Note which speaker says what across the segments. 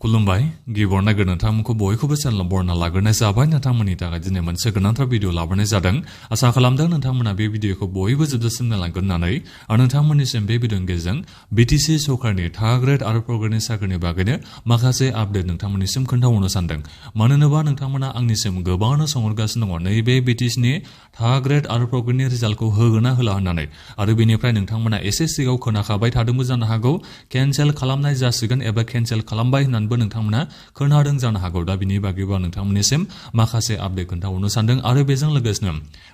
Speaker 1: खुलुमबाय गिबियावनो नोंथांमोनखौ बयखौबो चेनेलाव बरायना लाग्रोनाय जाबाय। नोंथांमोननि थाखाय दिनै मोनसे गोनांथार भिडिअ लाबोनाय जादों। आसा खालामदों नोंथांमोना बे भिडिअखौ बयबो जोबजासिम नायलांगोन होननानै आरो नोंथांमोननिसिम बे भिडिअनि गेजेरजों बिटिसि सरकारनि थार्ड ग्रेड आरो फर्थ ग्रेडनि साख्रिनि बागैनो माखासे आपडेट नोंथांमोननिसिम खोन्थाहरनो सानदों। मानो होनोबा नोंथांमोना आंनिसिम गोबाङानो सोंहरगासिनो दङ नैबे बिटिसिनि थार्ड ग्रेड आरो फर्थ ग्रेडनि रिजाल्टखौ होगोन ना होला होननानै, आरो बेनिफ्राय नोंथांमोना एसे सिगाङाव खोनाखाबाय थादोंबो जानो हागौ केन्सेल खालामनाय जासिगोन एबा केन्सेल खालामबाय होननानै नोंथांमोना खोनादों जानो हागौ। दा बिनि बागैबो नोंथांमोननिसिम माखासे आपडेट खोन्थाहरनो सानदों। आरो बेजों लोगोसेनो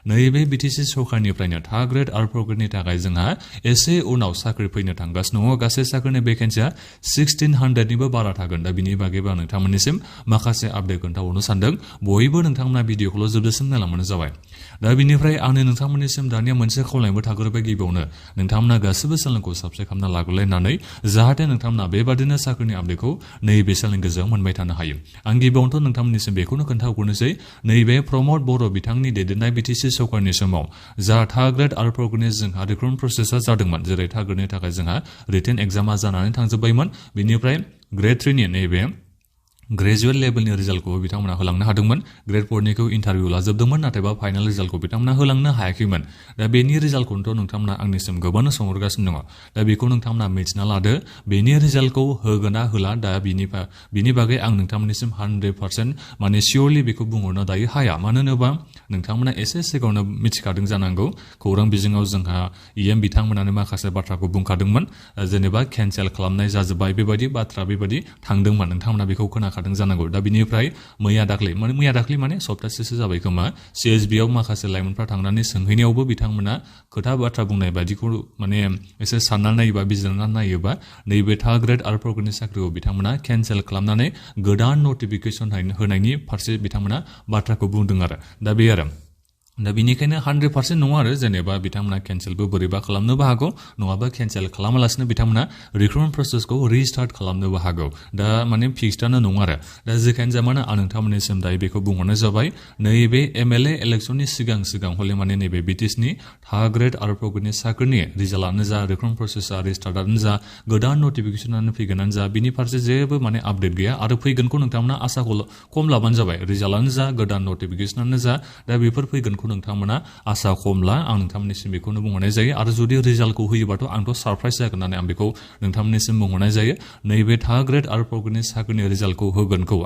Speaker 1: नैबे बिटिसि सरकारनिफ्रायनो थार्ड ग्रेड आरो फर्थ ग्रेडनि थाखाय जोंहा एसे उनाव साख्रि फैनो थांगासिनो दङ। गासै साख्रिनि भेकेन्सिया 1600निबो बारा थागोन। दा बिनि बागैबो नोंथांमोननिसिम माखासे आपडेट खोन्थाहरनो सानदों। बयबो नोंथांमोना भिडिअखौल' जोबजासिम नायलांबानो जाबाय। दा बिनिफ्राय आंनो नोंथांमोननिसिम दानिया मोनसे खावलायनोबो थाग्रोबाय। गिबियावनो नोंथांमोना गासिबो चेनेलखौ साबस्क्राइब खालामना लाग्रोलायनानै जाहाथे नोंथांमोना बेबादिनो साख्रिनि आपडेटखौ नैबे चेनेलनि गेजेरजों मोनबाय थानो हायो। आं गिबियावनोथ' नोंथांमोननिसिम बेखौनो खोन्थाहरनोसै नैबे प्रमद बर' बिथांनि दैदेननाय बिटिसि सरकारनि समाव जा थार्ड ग्रेड आरो फर्थ ग्रेडनि जोंहा रिक्रुटमेन्ट प्रसेसा जादोंमोन। जेरै थार्ड ग्रेडनि थाखाय जोंहा रिटेन एग्जामा जानानै थांजोब्बायमोन। बेनिफ्राय ग्रेड 3नि नैबे ग्रेजुवेट लेभेलनि रिजाल्टखौबो बिथांमोना होलांनो हादोंमोन। ग्रेड 4निखौ इन्टारभिउ लाजोबदोंमोन, नाथायबा फाइनाल रिजाल्टखौ बिथांमोना होलांनो हायाखैमोन। दा बेनि रिजाल्टखौनोथ' नोंथांमोना आंनिसिम गोबांनो सोंहरगासिनो दङ। दा बेखौ नोंथांमोना मिथिना लादो बेनि रिजाल्टखौ होगोन ना होला। दा बिनि बागै आं नोंथांमोननिसिम 100% माने सियरलि बेखौ बुंहरनो दायो हाया। मानो होनोबा नोंथांमोना एसे सिगाङावनो मिथिखादों जानांगौ खौरां बिजोङाव जोंहा EM बिथांमोनानो माखासे बाथ्राखौ बुंखादोंमोन। जेनेबा केन्सेल खालामनाय जाजोब्बाय बेबायदि बाथ्रा बेबायदि थांदोंमोन। नोंथांमोना बेखौ खोनाखादों जानांगौ। दा बिनिफ्राय मैया दाख्लै माने सप्तासेसो जाबाय खोमा CSBआव माखासे लाइमोनफ्रा थांनानै सोंहैनायावबो बिथांमोना खोथा बाथ्रा बुंनाय बायदिखौ माने एसे साननानै नायोबा बिजिरनानै नायोबा नैबे थार्ड ग्रेड आरो फर्थ ग्रेडनि साख्रिखौ बिथांमोना केन्सेल खालामनानै गोदान नटिफिकेसन होनायनि फारसे बिथांमोना बाथ्राखौ बुंदों आरो। दा बे आरो दा बिनिखायनो 100% नङा आरो जेनेबा बिथांमोना केन्सेलबो बोरैबा खालामनोबो हागौ, नङाबा केन्सेल खालामालासिनो बिथांमोना रिक्रुटमेन्ट प्रसेसखौ रिस्टार्ट खालामनोबो हागौ। दा माने फिक्सडानो नङा आरो। दा जेखायनो जाया मानो आं नोंथांमोननिसिम दायो बेखौ बुंहरनाय जाबाय नैबे MLA इलेक्सननि सिगां हले माने नैबे बिटिसिनि थार्ड ग्रेड आरो फर्थ ग्रेडनि साख्रिनि रिजाल्टआनो जा रिक्रुटमेन्ट प्रसेसा रिस्टार्टआनो जा गोदान नटिफिकेसनानो फैगोनानो जा बिनि फारसे जेबो माने आपडेट गैया। आरो फैगोनखौ नोंथांमोना आसाखौ खम लाबानो जाबाय। रिजाल्टआनो जा गोदान नटिफिकेसनानो जा दा बेफोर फैगोनखौ नोंथांमोना आसा खमला। आं नोंथांमोननिसिम बेखौनो बुंहरनाय जायो। आरो जुदि रिजाल्टखौ होयोबाथ' आंथ' सारप्राइज जागोन होननानै आं बेखौ नोंथांमोननिसिम बुंहरनाय जायो। नैबे थार्ड ग्रेड आरो फर्थ ग्रेडनि साख्रिनि रिजाल्टखौ होगोनखौ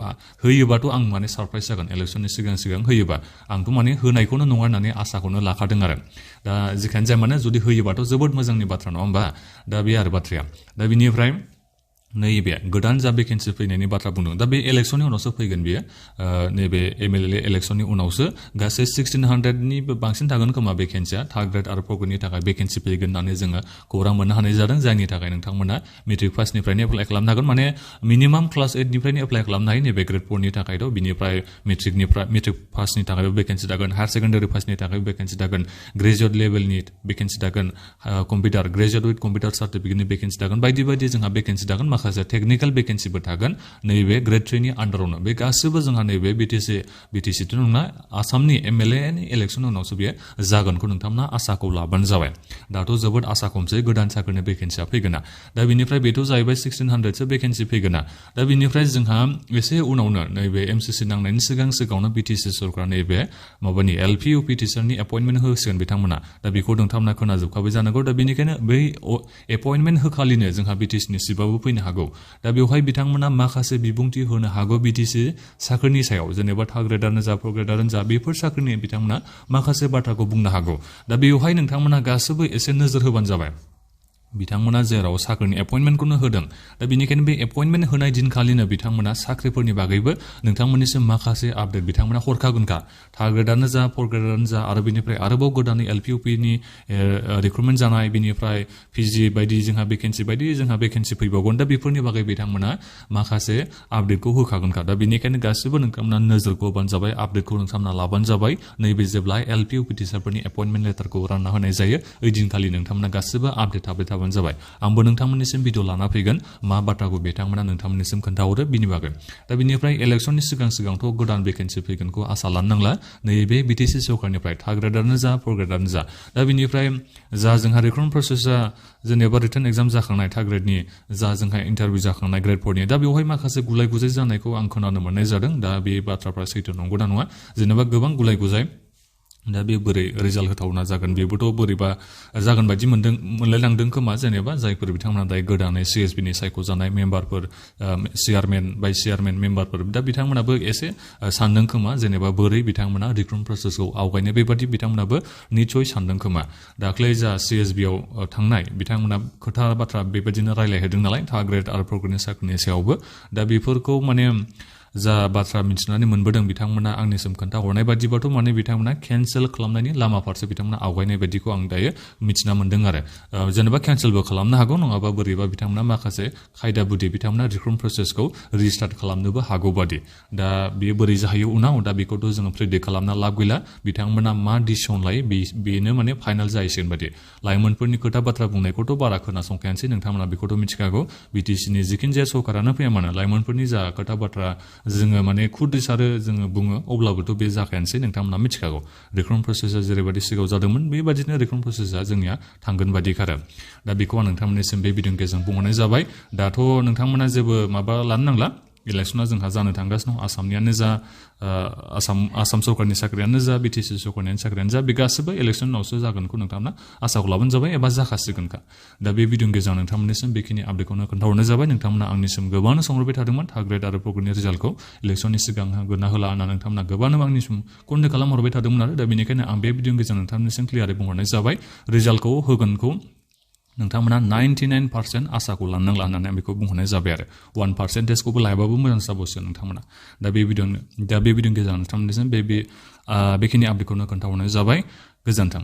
Speaker 1: होयोबाथ' आं माने सारप्राइज जागोन। इलेक्सननि सिगां होयोबा आंथ' माने होनायखौनो नङा होननानै आसाखौनो लाखादों आरो। दा जेखायनो जाया माने जुदि होयोबाथ' जोबोद मोजांनि बाथ्रा नङा होमबा। दा बे आरो बाथ्राया। दा बिनिफ्राय नैबे गोदान जा भेकेन्सि फैनायनि बाथ्रा बुंदों। दा बे इलेक्सननि उनावसो फैगोन बियो। नैबे MLA इलेक्सननि उनावसो गासै 1600निबो बांसिन थागोन खोमा भेकेन्सिया थार्ड ग्रेड आरो फर्थ ग्रेडनि थाखाय भेकेन्सि फैगोन होननानै जोङो खौरां मोननो हानाय जादों। जायनि थाखाय नोंथांमोना मेट्रिक पासनिफ्रायनो एप्लाइ खालामनो हागोन। माने मिनिमाम क्लास 8निफ्रायनो एप्लाइ खालामनो हायो नैबे ग्रेड 4नि थाखायथ'। बिनिफ्राय मेट्रिक पासनि थाखायबो भेकेन्सि थागोन, हायार सेकेन्डारि पासनि थाखायबो भेकेन्सि थागोन, ग्रेजुवेट लेभेलनि भेकेन्सि थागोन, कम्पिउटार ग्रेजुवेट विथ कम्पिउटार सार्टिफिकेटनि भेकेन्सि थागोन, बायदि जोंहा भेकेन्सि थागोन। माखासे टेकनिकेल भेकेन्सिबो थागोन नैबे ग्रेड 3नि आन्डारावनो। बे गासैबो जोंहा नैबे बिटिसिथ' नङा आसामनि MLA नि इलेक्सननि उनावसो बेयो जागोनखौ नोंथांमोना आसाखौ लाबानो जाबाय। दाथ' जोबोद आसा खमसै गोदान साख्रिनि भेकेन्सिया फैगोना। दा बिनिफ्राय बेथ' जाहैबाय 1600सो भेकेन्सि फैगोना। दा बिनिफ्राय जोंहा एसे उनावनो नैबे MCC नांनायनि सिगाङावनो बिटिसि सरकारा नैबे माबानि LP UP टिचारनि एपइन्टमेन्ट होसिगोन बिथांमोना। दा बेखौ नोंथांमोना खोनाजोबखाबाय जानांगौ। दा बेनिखायनो बै एपइन्टमेन्ट होखालिनो जोंहा बिटिसिनि सिटआबो फैनो हागौ। दा बेवहाय बिथांमोना माखासे बिबुंथि होनो हागौ बिटिसि साख्रिनि सायाव, जेनेबा थार्ड ग्रेडानो जा फर्थ ग्रेडानो जा बेफोर साख्रिनि बिथांमोना माखासे बाथ्राखौ बुंनो हागौ। दा बेवहाय नोंथांमोना गासैबो एसे नोजोर होबानो जाबाय। बिथांमोना जेराव साख्रिनि एपइन्टमेन्टखौनो होदों। दा बेनिखायनो बे एपइन्टमेन्ट होनाय दिनखालिनो बिथांमोना साख्रिफोरनि बागैबो नोंथांमोननिसिम माखासे आपडेट बिथांमोना हरखागोनखा। थार्ड ग्रेडानो जा फर्थ ग्रेडानो जा आरो बेनिफ्राय आरोबाव गोदानै LP UPनि रिक्रुटमेन्ट जानाय, बेनिफ्राय PG बायदि जोंहा भेकेन्सि फैबावगोन। दा बेफोरनि बागै बिथांमोना माखासे आपडेटखौ होखागोनखा। दा बेनिखायनो गासिबो नोंथांमोना नोजोरखौ होबानो जाबाय, आपडेटखौ नोंथांमोना लाबानो जाबाय। नैबे जेब्ला LP UP टिचारफोरनि एपइन्टमेन्ट लेटारखौ रानना होनाय जायो ओइदिनखालि नोंथांमोना गासिबो आपडेट थाबाय खोन्थाबानो जाबाय आंबो नोंथांमोननिसिम भिडिअ लाना फैगोन मा बाथ्राखौ बिथांमोना नोंथांमोननिसिम खोन्थाहरो बिनि बागै दा बिनिफ्राय इलेक्सननि सिगांथ' गोदान भेकेन्सि फैगोनखौ आसा लानो नांला नैबे बिटिसि सरकारनिफ्राय थार्ड ग्रेडारनो जा फर्थ ग्रेडारनो जा दा बिनिफ्राय जा जोंहा रिक्रुटमेन्ट प्रसेसा जेनेबा रिटन एग्जाम जाखांनाय थार्ड ग्रेडनि जा जोंहा इन्टारभिउ जाखांनाय ग्रेड 4नि दा बेवहाय माखासे गुलाय गुजाय जानायखौ आं खोनानो मोननाय जादों दा बे बाथ्राफ्रा सैथो नंगौना नङा जेनेबा गोबां गुलाय गुजाय दा बे बोरै रिजाल्ट होथावना जागोन बेबोथ' बोरैबा जागोन बायदि मोनलायलांदों खोमा जेनेबा जायफोर बिथांमोना दायो गोदानै सिएसबिनि सायख'जानाय मेम्बारफोर चेयारमेन भाइस चेयारमेन मेम्बारफोर दा बिथांमोनाबो एसे सानदों खोमा जेनेबा बोरै बिथांमोना रिक्रुटमेन्ट प्रसेसखौ आवगायनो बेबादि बिथांमोनाबो निसय सानदों खोमा दाख्लै जा सिएसबिआव थांनाय बिथांमोना खोथा बाथ्रा बेबायदिनो रायलायहोदों नालाय थार्ड ग्रेड आरो फर्थ ग्रेडनि साख्रिनि सायावबो दा बेफोरखौ माने जा बाथ्रा मिथिनानै मोनबोदों बिथांमोना आंनिसिम खोन्थाहरनाय बायदिबाथ' माने बिथांमोना केन्सेल खालामनायनि लामा फारसे बिथांमोना आवगायनाय बायदिखौ आं दायो मिथिना मोन्दों आरो जेनेबा केन्सेलबो खालामनो हागौ नङाबा बोरैबा बिथांमोना माखासे खायदा बुद्धि बिथांमोना रिक्रुटमेन्ट प्रसेसखौ रिस्टार्ट खालामनोबो हागौ बादि दा बेयो बोरै जाहैयो उनाव दा बेखौथ' जोङो प्रेडिक्ट खालामना लाब गैला बिथांमोना मा डिसिसन लायो बेनो माने फाइनाल जाहैसिगोन बादि लाइमोनफोरनि खोथा बाथ्रा बुंनायखौथ' बारा खोनासंखायानोसै नोंथांमोना बेखौथ' मिथिखागौ बिटिसिनि जिखिनि जाया सरकारानो फैया मानो लाइमोनफोरनि जा खोथा बाथ्रा जोङो माने खुद आरो जोङो बुङो अब्लाबोथ' बे जाखायानोसै नोंथांमोना मिथिखागौ रिक्रुटमेन्ट प्रसेसा जेरैबायदि सिगाङाव जादोंमोन बेबायदिनो रिक्रुटमेन्ट प्रसेसा जोंनिया थांगोन बायदि खारो दा बेखौ आं नोंथांमोननिसिम बे भिडिअनि गेजेरजों बुंहरनाय जाबाय दाथ' नोंथांमोना जेबो माबा लानो नांला इलेक्सना जोंहा जानो थांगासिनो दं आसामनियानो जा आसाम सरकारनि साख्रियानो जा बिटिसि सरकारनि साख्रियानो जा बे गासैबो इलेक्सन उनावसो जागोनखौ नोंथांमोना आसाखौ लाबानो जाबाय एबा जाखासिगोनखा दा बे भिडिअनि गेजेराव नोंथांमोननिसिम बेखिनि आपडेटखौनो खोन्थाहरनाय जाबाय नोंथांमोना आंनिसिम गोबांनो सोंहरबाय थादोंमोन थार्ड ग्रेड आरो फर्थ ग्रेडनि रिजाल्टखौ इलेक्सननि सिगां होगोन ना होला होनना नोंथांमोना गोबांनो आंनिसिम कन्टेक्ट खालामहरबाय थादोंमोन आरो दा बेनिखायनो आं बे भिडिअनि गेजेरजों नोंथांमोननिसिम क्लियारै बुंहरनाय जाबाय रिजाल्टखौ होगोनखौ नोंथांमोना 99% आसाखौ लानांला होननानै आं बेखौ बुंहरनाय जाबाय आरो 1%खौबो लायाबाबो मोजां जाबावसो नोंथांमोना दा बे भिडिअनि गेजेराव नोंथांमोननिसिम बेखिनि आपडेटखौनो खोन्थाहरनाय जाबाय गोजोन्थों